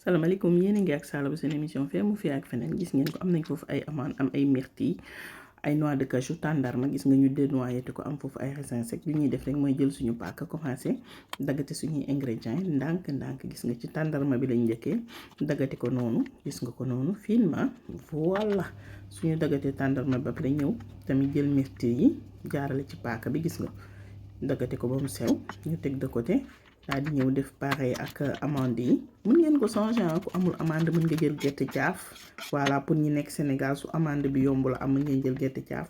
salaamaaleykum yéen a ngi ak Sala bu seen émission fee mu fi ak feneen gis ngeen ko am nañ foofu ay amande am ay myrtille ay noix de cajou tàndarma gis nga ñu dénoyé te ko am foofu ay raisin sec li ñuy def rek mooy jël suñu paaka commencé daggate suñuy ingrédients yi ndànk gis nga ci tàndarma bi lañ njëkkee daggate ko noonu gis nga ko noonu finement voilà suñu daggate tàndarma ba pare ñëw tamit jël myrtille yi jaarale ci paaka bi gis nga daggate ko ba mu sew ñu teg de côté daal di ñëw def pareil ak amande yi mën ngeen ko changer ku amul amande mën nga jël gerte caaf voilà pour ñi nekk Sénégal su amande bi yomb la am mën ngeen jël gerte caaf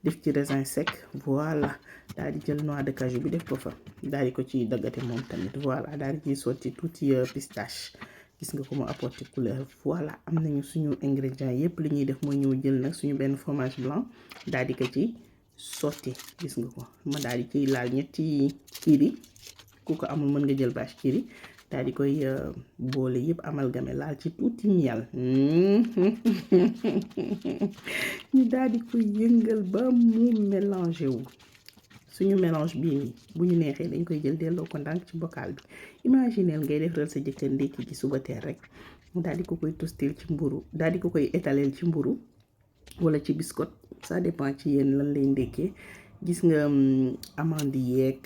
def ci raisin sec voilà daal di jël noix de cajou bi def ko fa daal di ko ci daggate moom tamit voilà daal di ciy sotti tuuti pistache gis nga ko mu apporter couleur voilà am nañu suñu ingrédients yépp li ñuy def mooy ñëw jël nag suñu benn fromage blanc daal di ko ci sotti gis nga ko ma daal di ciy laal ñetti kiri ku ko amul mën nga jël bâche kiri daal di koy boole yëpp amalgamé laal ci tuuti miel ñu daal di koy yëngal ba mu mélangé wu suñu mélange bii nii bu ñu neexee dañ koy jël delloo ko ndànk ci bocal bi imagineel ngay defaral sa jëkkër ndékki gi suba teel rek daal di ko koy tostil ci mburu daal di ko koy étaleel ci mburu wala ci biscotte ça dépend ci yéen lan lay ndékkee gis nga amande yeeg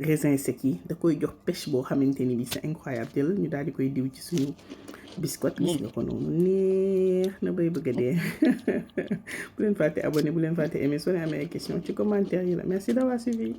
raisin sec yi da koy jox pêche boo xamante ni bi c'est incroyable jël ñu daal di koy diw ci suñu biscotte gis nga ko noonu neex na bay bëgg a dee bu leen fàtte abonné bu leen fàtte aimé soo leen amee ay question ci commentaire yi la merci d'avoir suivi